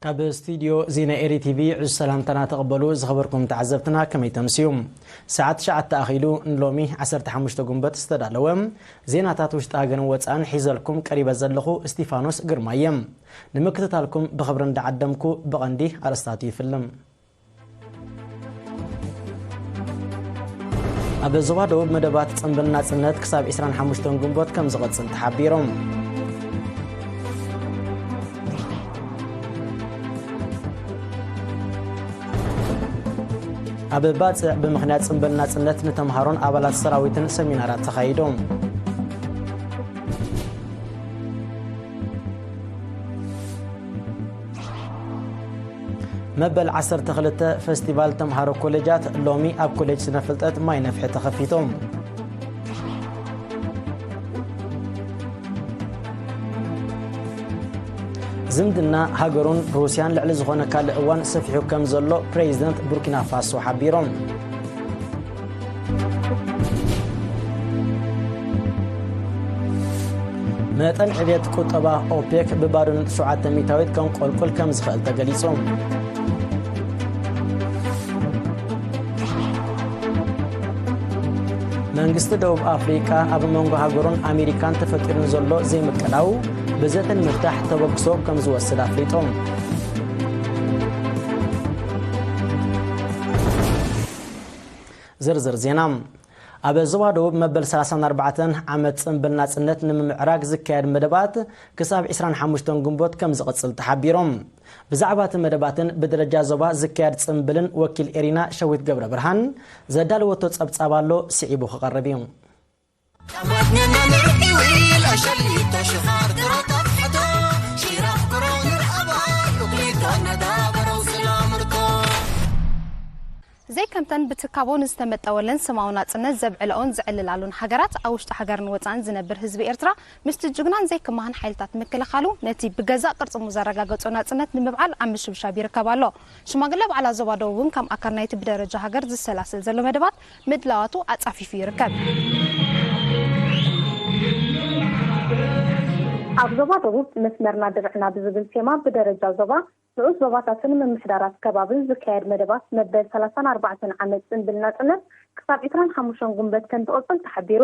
ካብ ስቱዲዮ ዜና ኤሪ ቲቪ ዕዙዝ ሰላምታና ተቐበሉ። ዝኸበርኩም ተዓዘብትና፣ ከመይ ተምስዩ? ሰዓት ትሽዓተ ኣኺሉ፣ ንሎሚ ዓሰርተ ሓሙሽተ ጉንበት ዝተዳለወ ዜናታት ውሽጢ ሃገርን ወጻእን ሒዘልኩም ቀሪበ ዘለኹ እስቲፋኖስ ግርማ እየ። ንምክትታልኩም ብኽብሪ እንዳዓደምኩ፣ ብቐንዲ ኣርእስታቱ ይፍልም። ኣብ ዞባ ደቡብ መደባት ጽምብል ናጽነት ክሳብ ዕስራን ሓሙሽተን ግንቦት ከም ዝቐጽል ተሓቢሮም። ኣብ ባጽዕ ብምኽንያት ጽምብል ናጽነት ንተምሃሮን ኣባላት ሰራዊትን ሰሚናራት ተኻይዶም። መበል ዓሰርተ ክልተ ፈስቲቫል ተምሃሮ ኮሌጃት ሎሚ ኣብ ኮሌጅ ስነ ፍልጠት ማይ ነፍሒ ተኸፊቶም። ዝምድና ሃገሩን ሩስያን ልዕሊ ዝኾነ ካልእ እዋን ሰፊሑ ከም ዘሎ ፕሬዚደንት ቡርኪና ፋሶ ሓቢሮም። መጠን ዕብየት ቁጠባ ኦፔክ ብባዶ ነጥቢ ሸውዓተ ሚእታዊት ከም ቆልቁል ከም ዝኽእል ተገሊጹ። መንግስቲ ደቡብ ኣፍሪቃ ኣብ መንጎ ሃገሩን ኣሜሪካን ተፈጢሩ ንዘሎ ዘይምቅላው ብዘተ ንምፍታሕ ተበግሶ ከም ዝወስድ ኣፍሊጡ። ዝርዝር ዜና። ኣብ ዞባ ደቡብ መበል ሰላሳን ኣርባዕተን ዓመት ጽምብል ናጽነት ንምምዕራግ ዝካየድ መደባት ክሳብ ዕስራን ሓሙሽተን ግንቦት ከም ዝቕጽል ተሓቢሮም። ብዛዕባ እቲ መደባትን ብደረጃ ዞባ ዝካየድ ጽምብልን ወኪል ኤሪና ሸዊት ገብረ ብርሃን ዘዳለወቶ ጸብጻብ ኣሎ፣ ስዒቡ ክቐርብ እዩ። ዘይከምተን ብትካቦ ንዝተመጠወለን ስማዊ ናጽነት ዘብዕለኦን ዝዕልላሉን ሃገራት፣ ኣብ ውሽጢ ሃገርን ወጻእን ዝነብር ህዝቢ ኤርትራ፣ ምስቲ ጅግናን ዘይክማህን ሓይልታት ምክልኻሉ፣ ነቲ ብገዛእ ቅርጽሙ ዘረጋገጾ ናጽነት ንምብዓል ኣብ ምሽብሻብ ይርከብ ኣሎ። ሽማግለ በዓላት ዞባ ደቡብ እውን ከም ኣካል ናይቲ ብደረጃ ሃገር ዝሰላሰል ዘሎ መደባት ምድላዋቱ ኣጻፊፉ ይርከብ። ኣብ ዞባ ደቡብ መስመርና ድርዕና ብዝብል ቴማ ብደረጃ ዞባ ንኡስ ዞባታትን ምምሕዳራት ከባብን ዝካየድ መደባት መበል ሰላሳን ኣርባዕተን ዓመት ጽንብል ናጽነት ክሳብ ዕስራን ሓሙሽተን ጉንበት ከም ዝቕጽል ተሓቢሩ።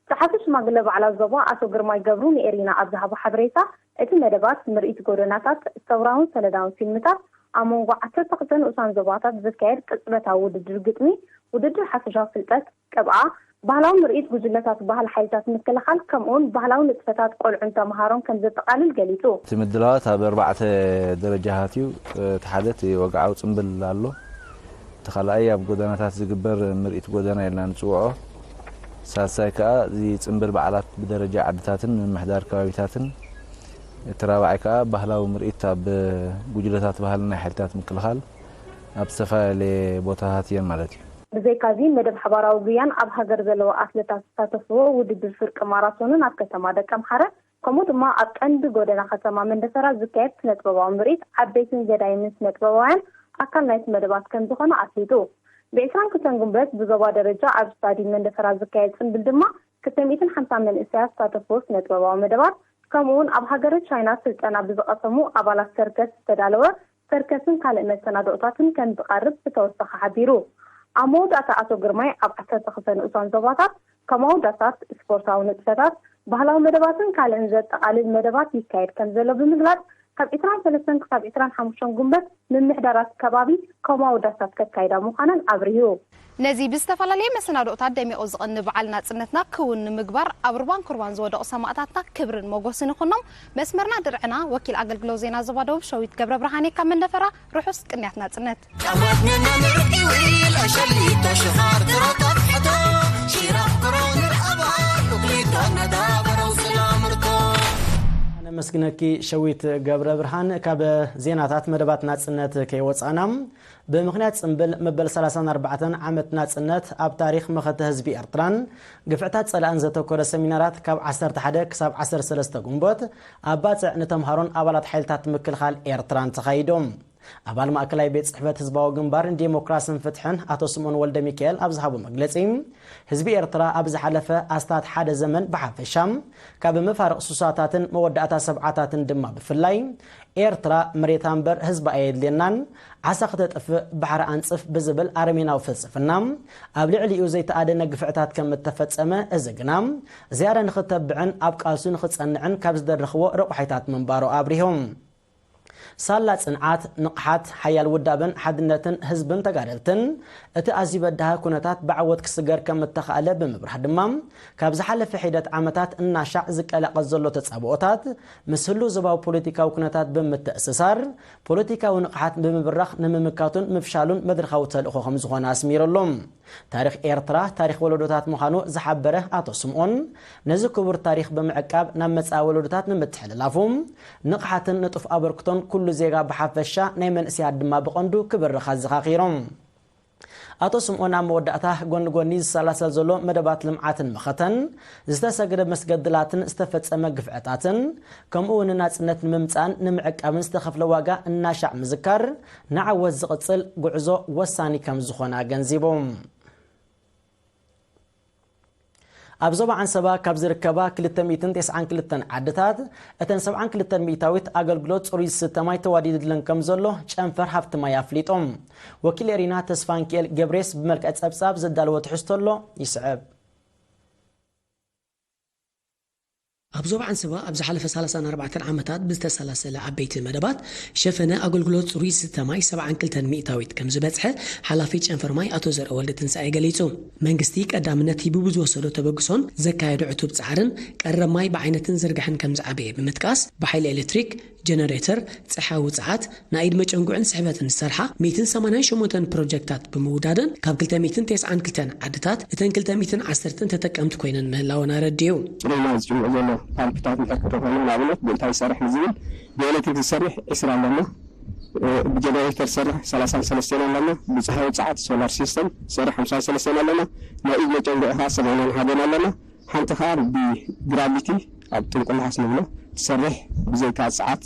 ጸሓፊ ሽማግለ በዓላት ዞባ ኣቶ ግርማይ ገብሩ ንኤሪና ኣብ ዝሃቦ ሓበሬታ፣ እቲ መደባት ምርኢት ጎደናታት፣ ሰውራውን ሰነዳውን ፊልምታት፣ ኣብ መንጎ ዓሰርተ ክልተ ንኡሳን ዞባታት ዝካየድ ቅጽበታዊ ውድድር ግጥሚ፣ ውድድር ሓፈሻዊ ፍልጠት፣ ቅብኣ፣ ባህላዊ ምርኢት ጉጅለታት ባህሊ ሓይልታት ምክልኻል፣ ከምኡውን ባህላዊ ንጥፈታት ቆልዑን ተምሃሮን ከም ዘጠቓልል ገሊጹ። እቲ ምድላዋት ኣብ ኣርባዕተ ደረጃታት እዩ። እቲ ሓደ እቲ ወግዓዊ ጽምብል ኣሎ። እቲ ካልኣይ ኣብ ጎደናታት ዝግበር ምርኢት ጎደና ኢልና ንጽውዖ። ሳልሳይ ከኣ እዚ ጽምብል በዓላት ብደረጃ ዓድታትን ምምሕዳር ከባቢታትን። እቲ ራብዓይ ከኣ ባህላዊ ምርኢት ኣብ ጉጅለታት ባህልን ናይ ሓይልታት ምክልኻል ኣብ ዝተፈላለየ ቦታታት እየን ማለት እዩ። ብዘይካዚ መደብ ሓባራዊ ጉያን ኣብ ሃገር ዘለዉ ኣትለታት ዝሳተፍዎ ውድድር ፍርቂ ማራቶንን ኣብ ከተማ ደቀምሓረ ከምኡ ድማ ኣብ ቀንዲ ጎደና ከተማ መንደፈራ ዝካየድ ስነ-ጥበባዊ ምርኢት ዓበይትን ገዳይምን ስነ-ጥበባውያን ኣካል ናይቲ መደባት ከም ዝኾነ ኣፍሊጡ። ብ ዕስራን ክልተን ጉንበት ብዞባ ደረጃ ኣብ ስታድዩም መንደፈራ ዝካየድ ጽምብል ድማ ክልተ ሚእትን ሓምሳን መንእሰያት ዝሳተፍዎ ስነ-ጥበባዊ መደባት፣ ከምኡውን ኣብ ሃገረ ቻይና ስልጠና ብዝቐሰሙ ኣባላት ሰርከስ ዝተዳለወ ሰርከስን ካልእ መሰናድኦታትን ከም ዝቐርብ ብተወሳኺ ሓቢሩ። ኣብ መወዳእታ ኣቶ ግርማይ ኣብ ዓሰርተ ክልተ ንኡሳን ዞባታት ከማውዳሳት፣ ስፖርታዊ ንጥፈታት፣ ባህላዊ መደባትን ካልእን ዘጠቓልል መደባት ይካየድ ከም ዘሎ ብምግላጽ፣ ካብ ዕስራን ሰለስተን ክሳብ ዕስራን ሓሙሽተን ጉንበት ምምሕዳራት ከባቢ ከማውዳሳት ከካይዳ ምዃነን ኣብርሁ። ነዚ ብዝተፈላለየ መሰናድኦታት ደሚቑ ዝቕኒ በዓል ናጽነትና ክውን ንምግባር ኣብ ሩባን ኩርባን ዝወደቑ ሰማእታትና ክብርን ሞጎስን ይኹኖም። መስመርና ድርዕና፣ ወኪል ኣገልግሎት ዜና ዞባ ደቡብ ሸዊት ገብረ ብርሃኔ ካብ መንደፈራ፣ ርሑስ ቅንያት ናጽነት። ኣነመስግነኪ ሸዊት ገብረ ብርሃን። ካብ ዜናታት መደባት ናጽነት ከይወጻና፣ ብምኽንያት ጽምብል መበል ሰላሳን ኣርባዕተን ዓመት ናጽነት ኣብ ታሪኽ መኸተ ህዝቢ ኤርትራን ግፍዕታት ጸላእን ዘተኮረ ሰሚናራት ካብ ዓሰርተ ሓደ ክሳብ ዓሰርተ ሰለስተ ጉንቦት ኣብ ባጽዕ ንተምሃሮን ኣባላት ሓይልታት ምክልኻል ኤርትራን ተኻይዶም። ኣባል ማእከላይ ቤት ጽሕፈት ህዝባዊ ግንባር ንዴሞክራስን ፍትሕን ኣቶ ስምኦን ወልደ ሚካኤል ኣብ ዝሃቦ መግለጺ፣ ህዝቢ ኤርትራ ኣብ ዝሓለፈ ኣስታት ሓደ ዘመን ብሓፈሻ፣ ካብ መፋርቕ ሱሳታትን መወዳእታ ሰብዓታትን ድማ ብፍላይ፣ ኤርትራ መሬታ እምበር ህዝባ ኣየድልየናን፣ ዓሳ ክተጥፍእ ባሕሪ ኣንጽፍ ብዝብል ኣረሜናዊ ፍልስፍና፣ ኣብ ልዕሊኡ ዘይተኣደነ ግፍዕታት ከም እተፈጸመ፣ እዚ ግና ዝያዳ ንኽተብዕን ኣብ ቃልሱ ንኽጸንዕን ካብ ዝደረኽዎ ረቑሒታት ምንባሩ ኣብሪሆም። ሳላ ጽንዓት፣ ንቕሓት፣ ሓያል ውዳበን ሓድነትን ህዝብን ተጋደልትን፣ እቲ ኣዝዩ በዳሂ ኩነታት ብዓወት ክስገር ከም እተኻእለ ብምብራህ ድማ፣ ካብ ዝሓለፈ ሒደት ዓመታት እናሻዕ ዝቀላቐል ዘሎ ተጻብኦታት፣ ምስ ህሉው ዞባዊ ፖለቲካዊ ኩነታት ብምትእስሳር፣ ፖለቲካዊ ንቕሓት ብምብራኽ ንምምካቱን ምፍሻሉን መድረኻዊ ተልእኾ ከም ዝኾነ ኣስሚሩ ኣሎ። ታሪኽ ኤርትራ ታሪኽ ወለዶታት ምዃኑ ዝሓበረ ኣቶ ስምኦን፣ ነዚ ክቡር ታሪኽ ብምዕቃብ ናብ መጻኢ ወለዶታት ንምትሕልላፉ፣ ንቕሓትን ንጡፍ ኣበርክቶን ኩሉ ዜጋ ብሓፈሻ ናይ መንእሰያት ድማ ብቐንዱ ክብርኽ ኣዘኻኺሮም። ኣቶ ስምኦን ኣብ መወዳእታ፣ ጎኒ ጎኒ ዝሰላሰል ዘሎ መደባት ልምዓትን መኸተን፣ ዝተሰግደ መስገድላትን ዝተፈጸመ ግፍዕታትን፣ ከምኡ እውን ናጽነት ንምምጻእን ንምዕቃብን ዝተኸፍለ ዋጋ እናሻዕ ምዝካር፣ ንዓወት ዝቕጽል ጉዕዞ ወሳኒ ከም ዝኾነ ኣገንዚቦም። ኣብ ዞባ ዓንሰባ ካብ ዝርከባ ክልተ ሚእትን ተስዓን ክልተን ዓድታት፣ እተን ሰብዓን ክልተን ሚእታዊት ኣገልግሎት ጽሩይ ዝስተ ማይ ተዋዲድለን ከም ዘሎ ጨንፈር ሃብቲ ማይ ኣፍሊጦም። ወኪል ኤሪና ተስፋንኪኤል ገብሬስ ብመልክዕ ጸብጻብ ዘዳለዎ ትሕዝቶ ኣሎ፣ ይስዕብ። ኣብ ዞባ ዓንሰባ ኣብ ዝሓለፈ ሰላሳን ኣርባዕተን ዓመታት ብዝተሰላሰለ ዓበይቲ መደባት ሸፈነ ኣገልግሎት ጽሩይ ዝስተ ማይ ሰብዓን ክልተን ሚእታዊት ከም ዝበጽሐ ሓላፊ ጨንፈር ማይ ኣቶ ዘርአ ወልደ ትንሳኤ ገሊጹ። መንግስቲ ቀዳምነት ሂቡ ብዝወሰዶ ተበግሶን ዘካየዶ ዕቱብ ጻዕርን ቀረብ ማይ ብዓይነትን ዝርግሐን ከም ዝዓበየ ብምጥቃስ፣ ብሓይሊ ኤሌክትሪክ፣ ጀነሬተር፣ ጸሓ ውጽዓት፣ ናይ ኢድ መጨንጉዕን ስሕበትን ዝሰርሓ ሚእትን ሰማንያን ሸሞንተን ፕሮጀክታት ብምውዳደን ካብ ክልተ ሚእትን ተስዓን ክልተን ዓድታት እተን ክልተ ሚእትን ዓሰርተን ተጠቀምቲ ኮይነን ምህላወን ኣረዲኡ። ጽሩይ ማይ ዝጭንቁ ዘሎ ፓምፕታት እንድሕር ክተኾይኑ፣ ንኣብነት ብእንታይ ይሰርሕ ንዝብል፣ ብኤሌክትሪክ ዝሰርሕ ዕስራ ኣለና፣ እ፣ ብጀነሬተር ዝሰርሕ ሰላሳን ሰለስተን ኣለና፣ ብጸሓይ ውጽዓት ሶላር ሲስተም ዝሰርሕ ሓምሳን ሰለስተን ኣለና፣ ናይ ኢድ መጨንጉዒ ኸዓ ሰማንያን ሓደን ኣለና። ሓንቲ ኸዓ ብግራቪቲ ኣብ ጥንቁላሓስ ንብሎ ትሰርሕ ብዘይካ ጸዓት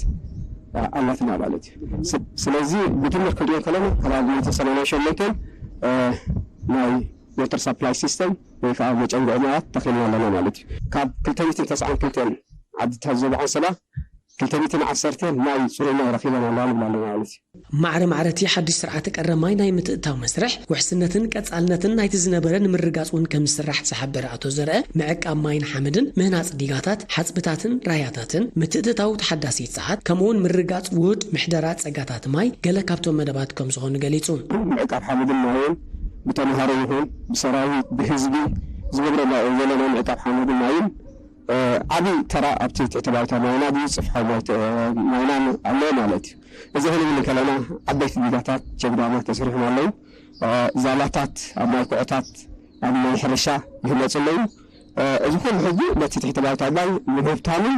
ኣላትና ማለት እዩ። ስ-፣ ስለዚ ብድምር ክንሪኦ ከለና ከባቢ ሚእትን ሰማንያን ሸሞንተን፣ እ፣ ናይ ዎተር ሳፕላይ ሲስተም ወይ ከዓ መጨንጉዒ ማያት ተኺልና ኣለና ማለት እዩ። ካብ ክልተ ሚእትን ተስዓን ክልተን ዓድታት ዞባ ዓንሰባ ክልተ ሚእትን ዓሰርተ ናይ ጽሩይ ማይ ረኺበን ኣለዋ ንብል ኣለና ማለት እዩ። ማዕረ ማዕረ እቲ ሓድሽ ስርዓተ ቀረብ ማይ ናይ ምትእትታው መስርሕ፣ ውሕስነትን ቀጻልነትን ናይቲ ዝነበረ ንምርግጋጽ እውን ከም ዝስራሕ ዝሓበረ ኣቶ ዘርአ፣ ምዕቃብ ማይን ሓመድን፣ ምህናጽ ዲጋታት፣ ሓጽብታትን ራያታትን፣ ምትእትታው ተሓዳሲ ጸዓት፣ ከምኡውን ምርግጋጽ ውሁድ ምሕደራ ጸጋታት ማይ ገለ ካብቶም መደባት ከም ዝኾኑ ገሊጹ። ምዕቃብ ሓመድን ማይን ብተምሃሮ ይኹን ብሰራዊት ብህዝቢ ዝገብረና ዘለና ምዕቃብ ሓመድን ማይን እ፣ ዓቢ ተራ ኣብቲ ትሕቲ ባይታ ማይና ድዩ ጽፍሒ ማይ ተ-፣ ማይና ኣሎ ማለት እዩ። እዚ ክንብል እንከለና ዓበይቲ ዲጋታት ጀግዳማት ተሰሪሖም ኣለዉ። እ፣ ዛላታት ኣብ ማይ ኩዕታት ኣብ ማይ ሕርሻ ይህነጹ ኣለዉ። እ፣ እዚ ኩሉ ሕጂ ነቲ ትሕቲ ባይታ ማይ ምብታንን፣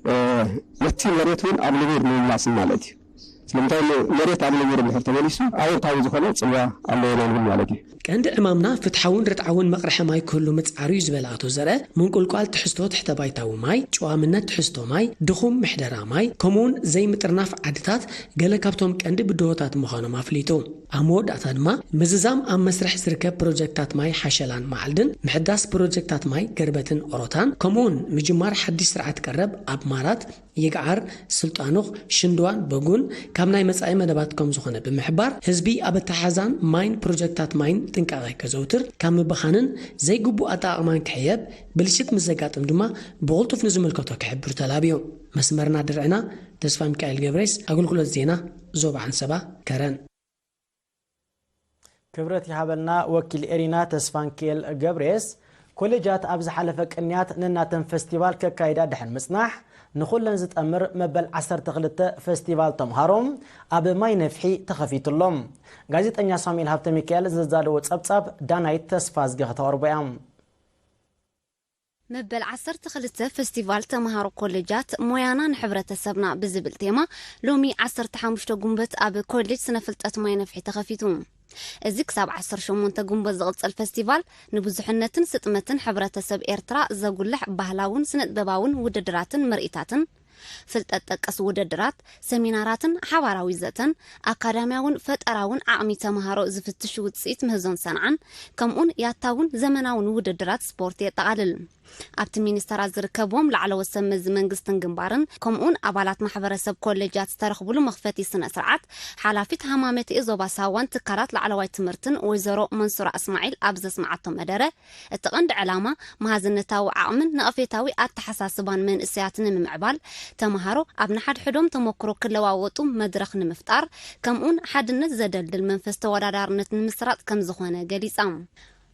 እ፣ ነቲ መሬት እውን ኣብ ንቡር ምምላስን ማለት እዩ። ስለምንታይ ን-፣ መሬት ኣብ ንቡር እንድሕር ተመሊሱ ኣወንታዊ ዝኾነ ጽልዋ ኣለዎ ኢና ንብል ማለት እዩ። ቀንዲ ዕማምና ፍትሓውን ርትዓውን መቕርሒ ማይ ክህሉ ምጽዓር እዩ ዝበለ ኣቶ ዘርአ፣ ምንቁልቋል ትሕዝቶ ትሕተ ባይታዊ ማይ፣ ጨዋምነት ትሕዝቶ ማይ፣ ድኹም ምሕደራ ማይ፣ ከምኡውን ዘይምጥርናፍ ዓድታት ገለ ካብቶም ቀንዲ ብድሆታት ምዃኖም ኣፍሊጡ። ኣብ መወዳእታ ድማ ምዝዛም ኣብ መስርሕ ዝርከብ ፕሮጀክታት ማይ ሓሸላን መዓልድን፣ ምሕዳስ ፕሮጀክታት ማይ ገርበትን ኦሮታን፣ ከምኡውን ምጅማር ሓድሽ ስርዓት ቀረብ ኣብ ማራት፣ ይግዓር፣ ስልጣኑኽ፣ ሽንድዋን በጉን ካብ ናይ መጻኢ መደባት ከም ዝኾነ ብምሕባር፣ ህዝቢ ኣብ ኣተሓዛን ማይን ፕሮጀክታት ማይን ጥንቃቐ ከዘውትር፣ ካብ ምብኻንን ዘይግቡእ ኣጠቓቕማን ክሕየብ፣ ብልሽት ምስ ዘጋጥም ድማ ብቕልጡፍ ንዝምልከቶ ክሕብር ተላብዩ። መስመርና ድርዕና፣ ተስፋ ሚካኤል ገብሬስ፣ ኣገልግሎት ዜና ዞባ ዓንሰባ፣ ከረን። ክብረት ይሃበልና ወኪል ኤሪና ተስፋንኪኤል ገብሬስ። ኮሌጃት ኣብ ዝሓለፈ ቅንያት ነናተን ፈስቲቫል ከካይዳ ድሕን ምጽናሕ፣ ንኹለን ዝጠምር መበል ዓሰርተ ክልተ ፈስቲቫል ተምሃሮ ኣብ ማይ ነፍሒ ተኸፊቱ ኣሎ። ጋዜጠኛ ሳሙኤል ሃብተ ሚካኤል ዘዛለዎ ጸብጻብ ዳናይት ተስፋዝጊ ከተቕርቦ እያ። መበል ዓሰርተ ክልተ ፈስቲቫል ተምሃሮ ኮሌጃት ሞያና ንሕብረተሰብና ብዝብል ቴማ ሎሚ ዓሰርተ ሓሙሽተ ጉንበት ኣብ ኮሌጅ ስነ ፍልጠት ማይ ነፍሒ ተኸፊቱ። እዚ ክሳብ ዓሰርተ ሸሞንተ ጉንበት ዝቕጽል ፈስቲቫል ንብዙሕነትን ስጥመትን ሕብረተሰብ ኤርትራ ዘጉልሕ ባህላውን ስነጥበባውን ውድድራትን ምርኢታትን ፍልጠት ጠቀስ ውድድራት፣ ሰሚናራትን ሓባራዊ ዘተን፣ ኣካዳሚያውን ፈጠራውን ዓቕሚ ተምሃሮ ዝፍትሹ ውፅኢት ምህዞን ሰንዓን፣ ከምኡን ያታውን ዘመናውን ውድድራት ስፖርት የጠቓልል። ኣብቲ ሚኒስተራት ዝርከብዎም ላዕለዎት ሰብ መዚ መንግስትን ግንባርን፣ ከምኡን ኣባላት ማሕበረሰብ ኮሌጃት ዝተረኽብሉ መኽፈቲ ስነ ስርዓት፣ ሓላፊት ሃማመተ ዞባ ሳዋን ትካላት ላዕለዋይ ትምህርትን ወይዘሮ መንሱራ እስማዒል ኣብ ዘስምዓቶ መደረ፣ እቲ ቀንዲ ዕላማ፣ መሃዝነታዊ ዓቕምን ነቐፌታዊ ኣተሓሳስባን መንእሰያት ንምምዕባል፣ ተምሃሮ ኣብ ንሓድሕዶም ተመክሮ ክለዋወጡ መድረኽ ንምፍጣር፣ ከምኡን ሓድነት ዘደልድል መንፈስ ተወዳዳርነት ንምስራጽ ከም ዝኾነ ገሊጻ።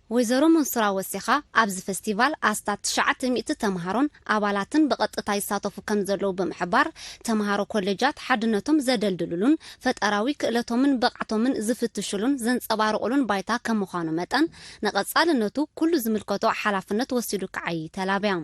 ወይዘሮ መንሱራ ወሲኻ፣ ኣብዚ ፈስቲቫል ኣስታት ትሽዓተ ሚእቲ ተምሃሮን ኣባላትን ብቐጥታ ይሳተፉ ከም ዘለዉ ብምሕባር፣ ተምሃሮ ኮሌጃት ሓድነቶም ዘደልድሉሉን ፈጠራዊ ክእለቶምን ብቕዓቶምን ዝፍትሹሉን ዘንጸባርቑሉን ባይታ ከም ምዃኑ መጠን፣ ንቐጻልነቱ ኩሉ ዝምልከቶ ሓላፍነት ወሲዱ ክዓዪ ተላብያ።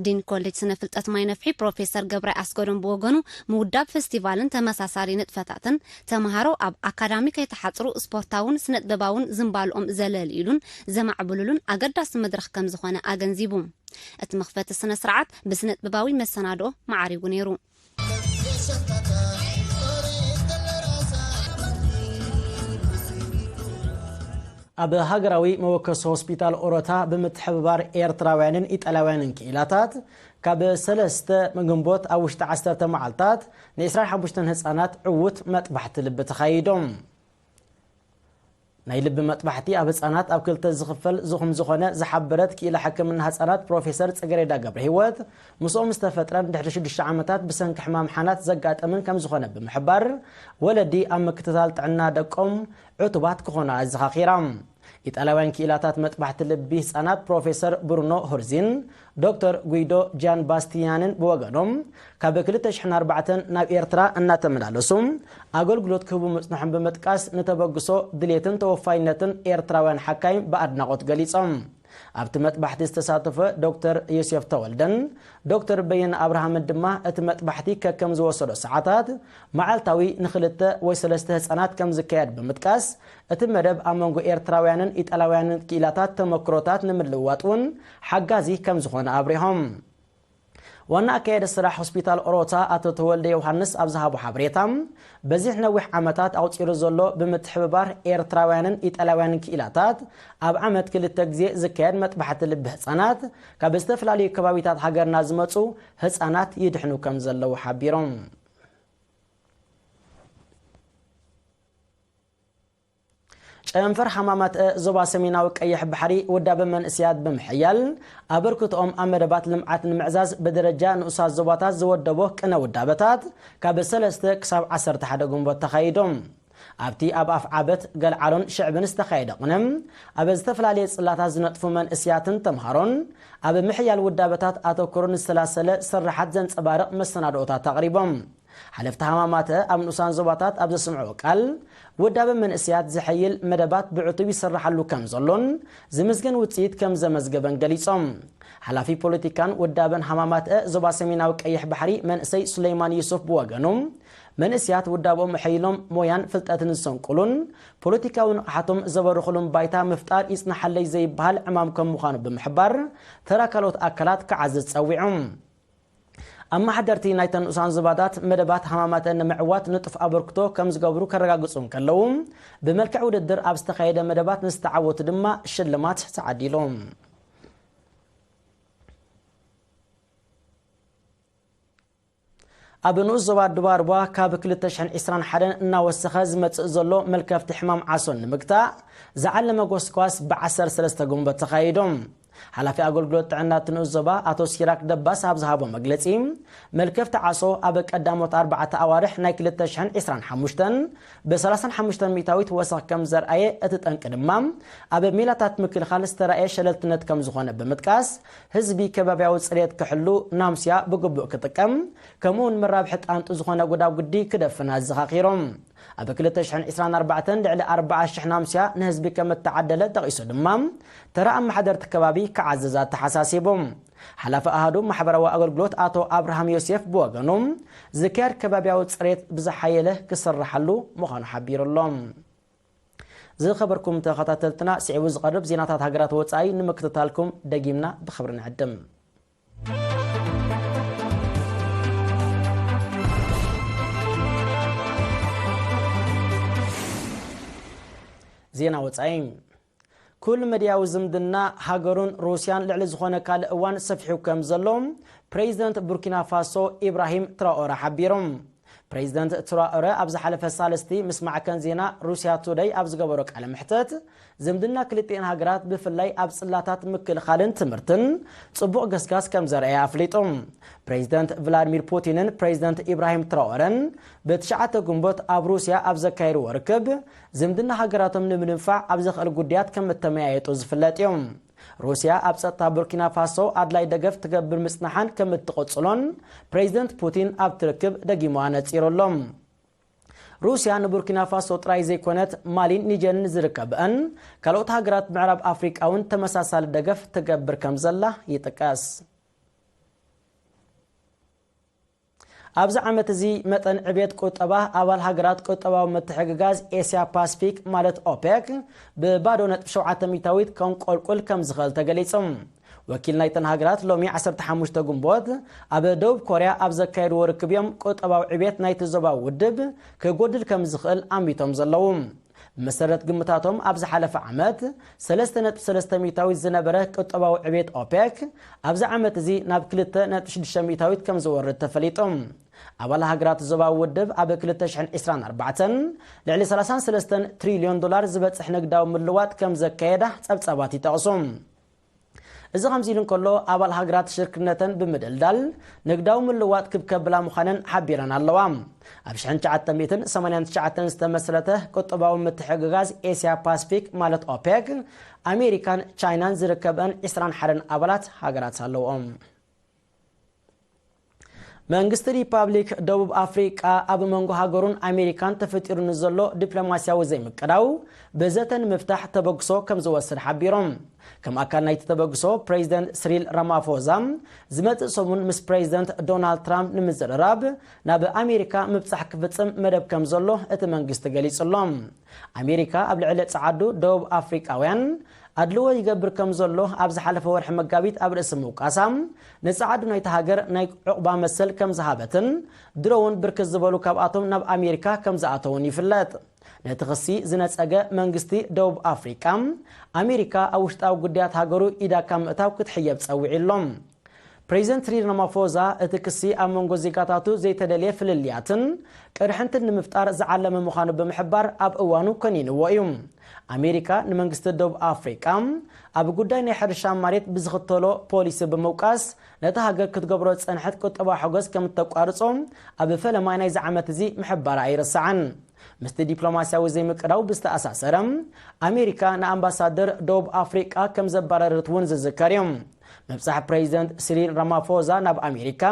ዲን ኮሌጅ ስነ ፍልጠት ማይ ነፍሒ ፕሮፌሰር ገብረ ኣስገዶም ብወገኑ፣ ምውዳብ ፈስቲቫልን ተመሳሳሊ ንጥፈታትን፣ ተምሃሮ ኣብ ኣካዳሚ ከይተሓጽሩ ስፖርታውን ስነጥበባውን ዝንባልኦም ዘለልዩሉን ዘማዕብሉሉን ኣገዳሲ መድረኽ ከም ዝኾነ ኣገንዚቡ። እቲ መኽፈቲ ስነ ስርዓት ብስነጥበባዊ መሰናድኦ ማዕሪጉ ነይሩ። ኣብ ሃገራዊ መወከሲ ሆስፒታል ኦሮታ ብምትሕብባር ኤርትራውያንን ኢጣልያውያንን ክኢላታት፣ ካብ ሰለስተ ግንቦት ኣብ ውሽጢ ዓሰርተ መዓልታት ንዒስራን ሓሙሽተን ህጻናት ዕዉት መጥባሕቲ ልቢ ተኻይዶም። ናይ ልቢ መጥባሕቲ ኣብ ህጻናት ኣብ ክልተ ዝኽፈል ዝኹም ዝኾነ ዝሓበረት ክኢላ ሕክምና ህጻናት ፕሮፌሰር ጽገሬዳ ገብረ ህይወት፣ ምስኦም ዝተፈጥረን ድሕሪ ሽዱሽተ ዓመታት ብሰንኪ ሕማም ሓናት ዘጋጠምን ከም ዝኾነ ብምሕባር፣ ወለዲ ኣብ ምክትታል ጥዕና ደቆም ዕቱባት ክኾኑ ኣዘኻኺራ። ኢጣልያውያን ክኢላታት መጥባሕቲ ልቢ ህጻናት ፕሮፌሰር ብሩኖ ሆርዚን ዶክተር ጉይዶ ጃን ባስቲያንን ብወገኖም፣ ካብ ክልተ ሽሕን ኣርባዕተን ናብ ኤርትራ እናተመላለሱ ኣገልግሎት ክህቡ ምጽንሖም ብምጥቃስ፣ ንተበግሶ ድሌትን ተወፋይነትን ኤርትራውያን ሓካይም ብኣድናቖት ገሊጾም። ኣብቲ መጥባሕቲ ዝተሳተፈ ዶክተር ዮሴፍ ተወልደን ዶክተር በየነ ኣብርሃምን ድማ፣ እቲ መጥባሕቲ ከከም ዝወሰዶ ሰዓታት፣ መዓልታዊ ንኽልተ ወይ ሰለስተ ህጻናት ከም ዝካየድ ብምጥቃስ፣ እቲ መደብ ኣብ መንጎ ኤርትራውያንን ኢጣልያውያንን ክኢላታት ተመክሮታት ንምልውዋጥ እውን ሓጋዚ ከም ዝኾነ ኣብሪሆም። ዋና ኣካያዲ ስራሕ ሆስፒታል ኦሮታ ኣቶ ተወልደ ዮሃንስ ኣብ ዝሃቦ ሓበሬታ፣ በዚ ነዊሕ ዓመታት ኣቑጺሩ ዘሎ ብምትሕብባር ኤርትራውያንን ኢጣልያውያንን ክኢላታት ኣብ ዓመት ክልተ ግዜ ዝካየድ መጥባሕቲ ልቢ ህጻናት፣ ካብ ዝተፈላለዩ ከባቢታት ሃገርና ዝመጹ ህጻናት ይድሕኑ ከም ዘለዉ ሓቢሮም። ጨንፈር ሃማማት ዞባ ሰሜናዊ ቀይሕ ባሕሪ ውዳበ መንእሰያት ብምሕያል፣ ኣበርክቶኦም ኣብ መደባት ልምዓት ንምዕዛዝ ብደረጃ ንኡሳት ዞባታት ዝወደቦ ቅነ ውዳበታት ካብ ሰለስተ ክሳብ ዓሰርተ ሓደ ግንቦት ተኻይዶም። ኣብቲ ኣብ ኣፍ ዓበት፣ ገልዓሎን ሽዕብን ዝተኻየደ ቅነ፣ ኣብ ዝተፈላለየ ጽላታት ዝነጥፉ መንእሰያትን ተምሃሮን ኣብ ምሕያል ውዳበታት ኣተኩሮ ንዝተላሰለ ስራሓት ዘንጸባርቕ መሰናድኦታት ኣቕሪቦም። ሓለፍቲ ሃማማተ ኣብ ንኡሳን ዞባታት ኣብ ዘስምዕዎ ቃል፣ ውዳበ መንእሰያት ዝሕይል መደባት ብዕቱብ ይስራሓሉ ከም ዘሎን ዝምስገን ውጽኢት ከም ዘመዝገበን ገሊጾም። ሓላፊ ፖለቲካን ውዳበን ሃማማተ ዞባ ሰሜናዊ ቀይሕ ባሕሪ መንእሰይ ሱለይማን ዩሱፍ ብወገኑ፣ መንእሰያት ውዳበኦም ኣሐይሎም ሞያን ፍልጠትን ዝሰንቁሉን ፖለቲካዊ ንቕሓቶም ዘበርኽሉን ባይታ ምፍጣር ይጽናሓለይ ዘይበሃል ዕማም ከም ምዃኑ ብምሕባር፣ ተራ ካልኦት ኣካላት ክዓዝዝ ጸዊዑ። ኣመሓደርቲ ናይተን ንኡሳን ዞባታት መደባት ሃማማተ ንምዕዋት ንጡፍ ኣበርክቶ ከም ዝገብሩ ከረጋግጹ እንከለዉ፣ ብመልክዕ ውድድር ኣብ ዝተኻየደ መደባት ንዝተዓወቱ ድማ ሽልማት ተዓዲሉ። ኣብ ንኡስ ዞባ ዱባርቧ ካብ ክልተ ሽሕን ዕስራን ሓደን እናወሰኸ ዝመጽእ ዘሎ መልከፍቲ ሕማም ዓሶ ንምግታእ ዝዓለመ ጎስጓስ ብዓሰርተ ሰለስተ ግንቦት ተኻይዱ። ሓላፊ ኣገልግሎት ጥዕና እቲ ንኡስ ዞባ ኣቶ ሲራክ ደባስ ኣብ ዝሃቦ መግለጺ፣ መልከፍቲ ዓሶ ኣብ ቀዳሞት ኣርባዕተ ኣዋርሕ ናይ ክልተ ሽሕን ዕስራን ሓሙሽተን ብሰላሳን ሓሙሽተን ሚእታዊት ወሰኽ ከም ዘርኣየ፣ እቲ ጠንቂ ድማ ኣብ ሜላታት ምክልኻል ዝተራእየ ሸለልትነት ከም ዝኾነ ብምጥቃስ፣ ህዝቢ ከባብያዊ ጽሬት ክሕሉ ናምስያ ብግቡእ ክጥቀም፣ ከምኡውን መራብሒ ጣንጡ ዝኾነ ጎዳጉዲ ክደፍን ኣዘኻኺሮም። ኣብ ክልተ ሽሕን ዕስራን ኣርባዕተን ልዕሊ ኣርባዓ ሽሕ ናምስያ ንህዝቢ ከም እተዓደለ ጠቒሱ ድማ፣ ተራ ኣመሓደርቲ ከባቢ ክዓዝዝ ኣተሓሳሲቡ። ሓላፊ ኣሃዱ ማሕበራዊ ኣገልግሎት ኣቶ ኣብርሃም ዮሴፍ ብወገኑ፣ ዝካየድ ከባብያዊ ጽሬት ብዝሓየለ ክስርሓሉ ምዃኑ ሓቢሩ ኣሎ። ዝኸበርኩም ተኸታተልትና፣ ስዒቡ ዝቐርብ ዜናታት ሃገራት ወጻኢ ንምክትታልኩም ደጊምና ብኽብሪ ንዕድም። ዜና ወጻኢ። ኩል መድያዊ ዝምድና ሃገሩን ሩስያን ልዕሊ ዝኾነ ካልእ እዋን ሰፊሑ ከም ዘሎ ፕሬዚደንት ቡርኪና ፋሶ ኢብራሂም ትራኦረ ሓቢሮም። ፕሬዚደንት ትራኦረ ኣብ ዝሓለፈ ሳልስቲ ምስ ማዕከን ዜና ሩስያ ቱደይ ኣብ ዝገበሮ ቃለ መሕተት፣ ዝምድና ክልቲኤን ሃገራት ብፍላይ ኣብ ጽላታት ምክልኻልን ትምህርትን ጽቡቕ ገስጋስ ከም ዘርኣየ ኣፍሊጡ። ፕሬዚደንት ቭላድሚር ፑቲንን ፕሬዚደንት ኢብራሂም ትራኦረን ብትሽዓተ ግንቦት ኣብ ሩስያ ኣብ ዘካየድዎ ርክብ፣ ዝምድና ሃገራቶም ንምንፋዕ ኣብ ዘኽእል ጉዳያት ከም እተመያየጡ ዝፍለጥ እዩ። ሩስያ ኣብ ጸጥታ ቡርኪና ፋሶ ኣድላይ ደገፍ ትገብር ምጽናሓን ከም እትቕጽሎን ፕሬዚደንት ፑቲን ኣብቲ ርክብ ደጊሙ ኣነጺሩ ኣሎ። ሩስያ ንቡርኪና ፋሶ ጥራይ ዘይኮነት፣ ማሊን ኒጀርን ዝርከብአን ካልኦት ሃገራት ምዕራብ ኣፍሪቃ እውን ተመሳሳሊ ደገፍ ትገብር ከም ዘላ ይጥቀስ። ኣብዚ ዓመት እዚ መጠን ዕቤት ቁጠባ ኣባል ሃገራት ቁጠባዊ ምትሕግጋዝ ኤስያ ፓስፊክ ማለት ኦፔክ ብባዶ ነጥቢ ሸውዓተ ሚታዊት ከንቆልቁል ከም ዝኽእል ተገሊጹ። ወኪል ናይተን ሃገራት ሎሚ ዓሰርተ ሓሙሽተ ግንቦት ኣብ ደቡብ ኮርያ ኣብ ዘካየድዎ ርክብ እዮም ቁጠባዊ ዕቤት ናይቲ ዞባዊ ውድብ ክጎድል ከም ዝኽእል ኣሚቶም ዘለዉ። ብመሰረት ግምታቶም ኣብ ዝሓለፈ ዓመት ሰለስተ ነጥቢ ሰለስተ ሚታዊት ዝነበረ ቁጠባዊ ዕቤት ኦፔክ ኣብዚ ዓመት እዚ ናብ ክልተ ነጥቢ ሽዱሽተ ሚታዊት ከም ዝወርድ ተፈሊጡ። ኣባል ሃገራት ዞባዊ ውድብ ኣብ ክልተ ሽሕን ዕስራን ኣርባዕተን ልዕሊ ሰላሳን ሰለስተን ትሪልዮን ዶላር ዝበጽሕ ንግዳዊ ምልዋጥ ከም ዘካየዳ ጸብጻባት ይጠቕሱ። እዚ ከምዚ ኢሉ እንከሎ፣ ኣባል ሃገራት ሽርክነተን ብምድልዳል ንግዳዊ ምልዋጥ ክብ ከብላ ምዃነን ሓቢረን ኣለዋ። ኣብ ሽሕን ትሽዓተ ሚእትን ሰማንያን ትሽዓተን ዝተመስረተ ቁጠባዊ ምትሕግጋዝ ኤስያ ፓስፊክ ማለት ኦፔክ፣ ኣሜሪካን ቻይናን ዝርከበን ዕስራን ሓደን ኣባላት ሃገራት ኣለዎም። መንግስቲ ሪፓብሊክ ደቡብ ኣፍሪቃ ኣብ መንጎ ሃገሩን ኣሜሪካን ተፈጢሩ ንዘሎ ዲፕሎማስያዊ ዘይምቅዳው ብዘተ ንምፍታሕ ተበግሶ ከም ዝወስድ ሓቢሮም። ከም ኣካል ናይቲ ተበግሶ፣ ፕሬዚደንት ስሪል ራማፎዛ ዝመጽእ ሰሙን ምስ ፕሬዚደንት ዶናልድ ትራምፕ ንምዝርራብ ናብ ኣሜሪካ ምብጻሕ ክፍጽም መደብ ከም ዘሎ እቲ መንግስቲ ገሊጹ ኣሎ። ኣሜሪካ ኣብ ልዕሊ ጸዓዱ ደቡብ ኣፍሪቃውያን ኣድልዎ ይገብር ከም ዘሎ ኣብ ዝሓለፈ ወርሒ መጋቢት ኣብ ርእሲ ምውቃሳ፣ ንጸዓዱ ናይቲ ሃገር ናይ ዑቕባ መሰል ከም ዝሃበትን ድሮ እውን ብርክት ዝበሉ ካብኣቶም ናብ ኣሜሪካ ከም ዝኣተውን ይፍለጥ። ነቲ ክሲ ዝነጸገ መንግስቲ ደቡብ ኣፍሪቃ፣ ኣሜሪካ ኣብ ውሽጣዊ ጉዳያት ሃገሩ ኢዳ ካብ ምእታው ክትሕየብ ጸዊዑ ኣሎ። ፕሬዚደንት ሲሪል ራማፎዛ እቲ ክሲ ኣብ መንጎ ዜጋታቱ ዘይተደልየ ፍልልያትን ቅርሕንትን ንምፍጣር ዝዓለመ ምዃኑ ብምሕባር ኣብ እዋኑ ኮኒንዎ እዩ። ኣሜሪካ ንመንግስቲ ደቡብ ኣፍሪቃ ኣብ ጉዳይ ናይ ሕርሻ መሬት ብዝኽተሎ ፖሊሲ ብምውቃስ ነቲ ሃገር ክትገብሮ ዝጸንሐት ቁጠባዊ ሓገዝ ከም እተቋርጾ ኣብ ፈለማ ናይዚ ዓመት እዚ ምሕባራ ኣይርሳዕን። ምስቲ ዲፕሎማስያዊ ዘይምቅዳው ብዝተኣሳሰረ፣ ኣሜሪካ ንኣምባሳደር ደቡብ ኣፍሪቃ ከም ዘባረረት እውን ዝዝከር እዩ። ምብጻሕ ፕሬዚደንት ሲሪል ራማፎዛ ናብ ኣሜሪካ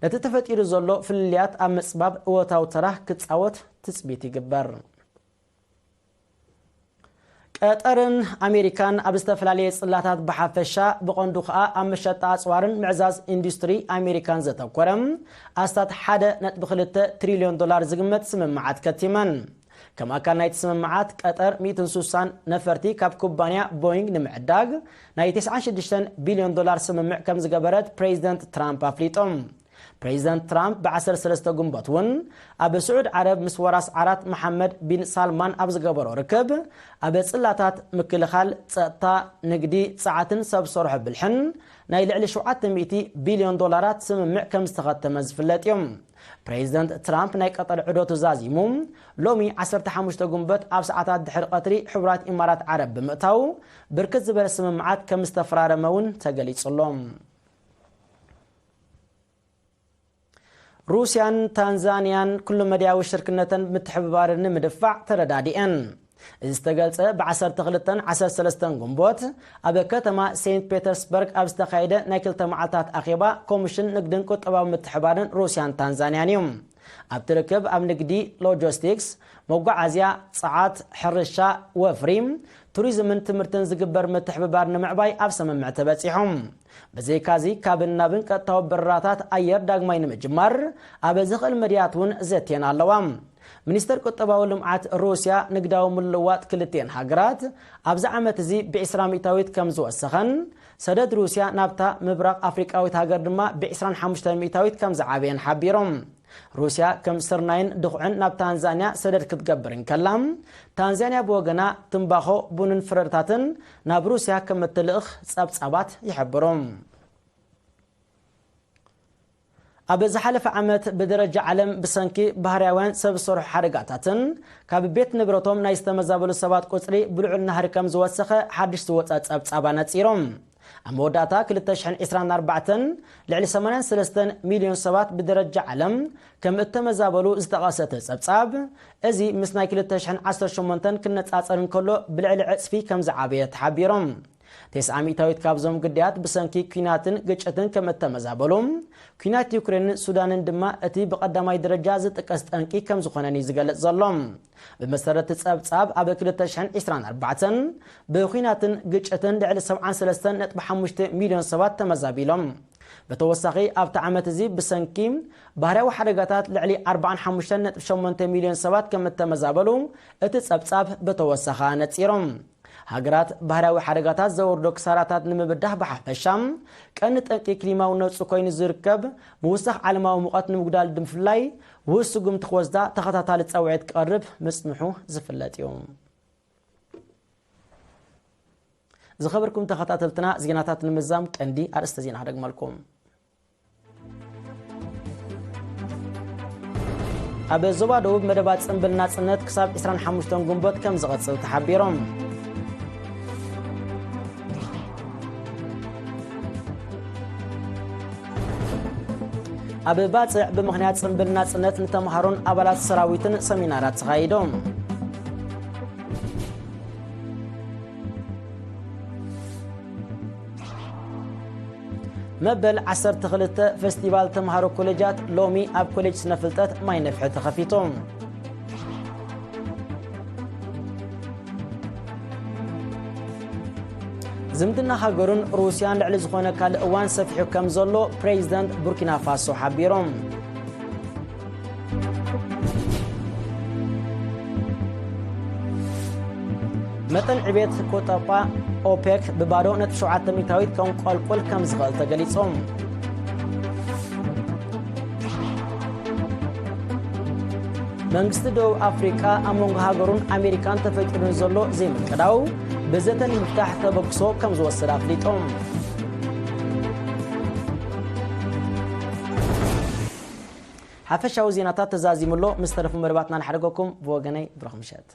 ነቲ ተፈጢሩ ዘሎ ፍልልያት ኣብ ምጽባብ እወታዊ ተራ ክጻወት ትጽቢት ይግበር። ቀጠርን ኣሜሪካን ኣብ ዝተፈላለየ ጽላታት ብሓፈሻ፣ ብቐንዱ ከኣ ኣብ መሸጣ ኣጽዋርን ምዕዛዝ ኢንዱስትሪ ኣሜሪካን ዘተኮረ ኣስታት ሓደ ነጥቢ ክልተ ትሪልዮን ዶላር ዝግመት ስምምዓት ከቲመን። ከም ኣካል ናይቲ ስምምዓት፣ ቀጠር ሚእትን ስሳን ነፈርቲ ካብ ኩባንያ ቦይንግ ንምዕዳግ ናይ ተስዓን ሽዱሽተን ቢልዮን ዶላር ስምምዕ ከም ዝገበረት ፕሬዚደንት ትራምፕ ኣፍሊጦም። ፕሬዚደንት ትራምፕ ብዓሰርተ ሰለስተ ግንቦት እውን ኣብ ስዑድ ዓረብ ምስ ወራስ ዓራት መሓመድ ቢን ሳልማን ኣብ ዝገበሮ ርክብ፣ ኣብ ጽላታት ምክልኻል፣ ጸጥታ፣ ንግዲ፣ ጸዓትን ሰብ ሰርሖ ብልሕን ናይ ልዕሊ ሸውዓተ ሚእቲ ቢልዮን ዶላራት ስምምዕ ከም ዝተኸተመ ዝፍለጥ እዩ። ፕሬዚደንት ትራምፕ ናይ ቀጠር ዑደቱ ዛዚሙ፣ ሎሚ ዓሰርተ ሓሙሽተ ግንቦት ኣብ ሰዓታት ድሕሪ ቀትሪ ሕቡራት ኢማራት ዓረብ ብምእታው፣ ብርክት ዝበለ ስምምዓት ከም ዝተፈራረመ እውን ተገሊጹ ኣሎ። ሩስያን ታንዛንያን ኩሉ መድያዊ ሽርክነተን ምትሕብባርን ንምድፋዕ ተረዳዲኤን። እዚ ዝተገልጸ ብዓሰርተ ክልተን ዓሰርተ ሰለስተን ግንቦት ኣብ ከተማ ሴንት ፔተርስበርግ ኣብ ዝተኻየደ ናይ ክልተ መዓልታት ኣኼባ ኮሚሽን ንግድን ቁጠባዊ ምትሕባርን ሩስያን ታንዛንያን እዩ። ኣብቲ ርክብ ኣብ ንግዲ፣ ሎጂስቲክስ፣ መጓዓዝያ፣ ጸዓት፣ ሕርሻ፣ ወፍሪ፣ ቱሪዝምን ትምህርትን ዝግበር ምትሕብባር ንምዕባይ ኣብ ስምምዕ ተበጺሑ። ብዘይካዚ፣ ካብን ናብን ቀጥታዊ በረራታት ኣየር ዳግማይ ንምጅማር ኣብ ዘኽእል መድያት እውን ዘትየን ኣለዋ። ሚኒስተር ቁጠባዊ ልምዓት ሩስያ፣ ንግዳዊ ምልውዋጥ ክልቲኤን ሃገራት ኣብዚ ዓመት እዚ ብዕስራ ሚእታዊት ከም ዝወሰኸን፣ ሰደድ ሩስያ ናብታ ምብራቕ ኣፍሪቃዊት ሃገር ድማ ብዕስራን ሓሙሽተን ሚእታዊት ከም ዝዓበየን ሓቢሮም። ሩስያ ከም ስርናይን ድኹዕን ናብ ታንዛንያ ሰደድ ክትገብር እንከላ፣ ታንዛንያ ብወገና ትምባኾ፣ ቡንን ፍረታትን ናብ ሩስያ ከም እትልእኽ ጸብጻባት ይሕብሩ። ኣብ ዝሓለፈ ዓመት ብደረጃ ዓለም ብሰንኪ ባህርያውያን ሰብ ዝሰርሑ ሓደጋታትን ካብ ቤት ንብረቶም ናይ ዝተመዛበሉ ሰባት ቁጽሪ ብልዑል ናህሪ ከም ዝወሰኸ ሓድሽ ዝወጸ ጸብጻብ ኣነጺሮም። ኣብ መወዳእታ ክልተ ሽሕን ዕስራን ኣርባዕተን ልዕሊ ሰማንያን ሰለስተን ሚልዮን ሰባት ብደረጃ ዓለም ከም እተመዛበሉ ዝጠቐሰ እቲ ጸብጻብ፣ እዚ ምስ ናይ ክልተ ሽሕን ዓሰርተ ሸሞንተን ክነጻጸር እንከሎ ብልዕሊ ዕጽፊ ከም ዝዓበየ ተሓቢሮም። ተስዓ ሚእታዊት ካብዞም ግዳያት ብሰንኪ ኲናትን ግጭትን ከም እተመዛበሉ፣ ኲናት ዩክሬንን ሱዳንን ድማ እቲ ብቐዳማይ ደረጃ ዝጥቀስ ጠንቂ ከም ዝኾነን እዩ ዝገልጽ ዘሎ። ብመሰረት ጸብጻብ፣ ኣብ ክልተ ሽሕን ዕስራን ኣርባዕተን ብኲናትን ግጭትን ልዕሊ ሰብዓን ሰለስተን ነጥቢ ሓሙሽተ ሚልዮን ሰባት ተመዛቢሎም። ብተወሳኺ፣ ኣብቲ ዓመት እዚ ብሰንኪ ባህርያዊ ሓደጋታት ልዕሊ ኣርባዓን ሓሙሽተን ነጥቢ ሸሞንተ ሚልዮን ሰባት ከም እተመዛበሉ እቲ ጸብጻብ ብተወሳኺ ኣነጺሮም። ሃገራት ባህርያዊ ሓደጋታት ዘወርዶ ክሳራታት ንምብዳህ ብሓፈሻ፣ ቀንዲ ጠንቂ ክሊማዊ ነውጺ ኮይኑ ዝርከብ ምውሳኽ ዓለማዊ ሙቐት ንምጉዳል ብምፍላይ ውስ ስጉምቲ ክወስዳ ተኸታታሊ ጻውዒት ክቐርብ ምጽንሑ ዝፍለጥ እዩ። ዝኸበርኩም ተኸታተልትና፣ ዜናታት ንምዛም ቀንዲ ኣርእስተ ዜና ክደግመልኩም። ኣብ ዞባ ደቡብ መደባት ጽምብል ናጽነት ክሳብ ዕስራን ሓሙሽተን ግንቦት ከም ዝቐጽል ተሓቢሮም። ኣብ ባጽዕ ብምኽንያት ጽምብል ናጽነት ንተምሃሮን ኣባላት ሰራዊትን ሰሚናራት ተኻይዶም። መበል ዓሰርተ ክልተ ፈስቲቫል ተምሃሮ ኮሌጃት ሎሚ ኣብ ኮሌጅ ስነ ፍልጠት ማይ ነፍሒ ተኸፊቱ። ዝምድና ሃገሩን ሩስያን ልዕሊ ዝኾነ ካልእ እዋን ሰፊሑ ከም ዘሎ ፕሬዚደንት ቡርኪና ፋሶ ሓቢሮም። መጠን ዕቤት ቁጠባ ኦፔክ ብባዶ ነጥቢ ሸውዓተ ሚእታዊት ከም ቆልቁል ከም ዝኽእል ተገሊጾም። መንግስቲ ደቡብ ኣፍሪቃ ኣብ መንጎ ሃገሩን ኣሜሪካን ተፈጢሩ ንዘሎ ዘይምቅዳው ብዘተ ንምፍታሕ ተበግሶ ከም ዝወሰደ ኣፍሊጦም። ሓፈሻዊ ዜናታት ተዛዚሙ ኣሎ። ምስ ተረፉ መደባትና ንሓደገኩም። ብወገነይ ብሩኽ ምሸት።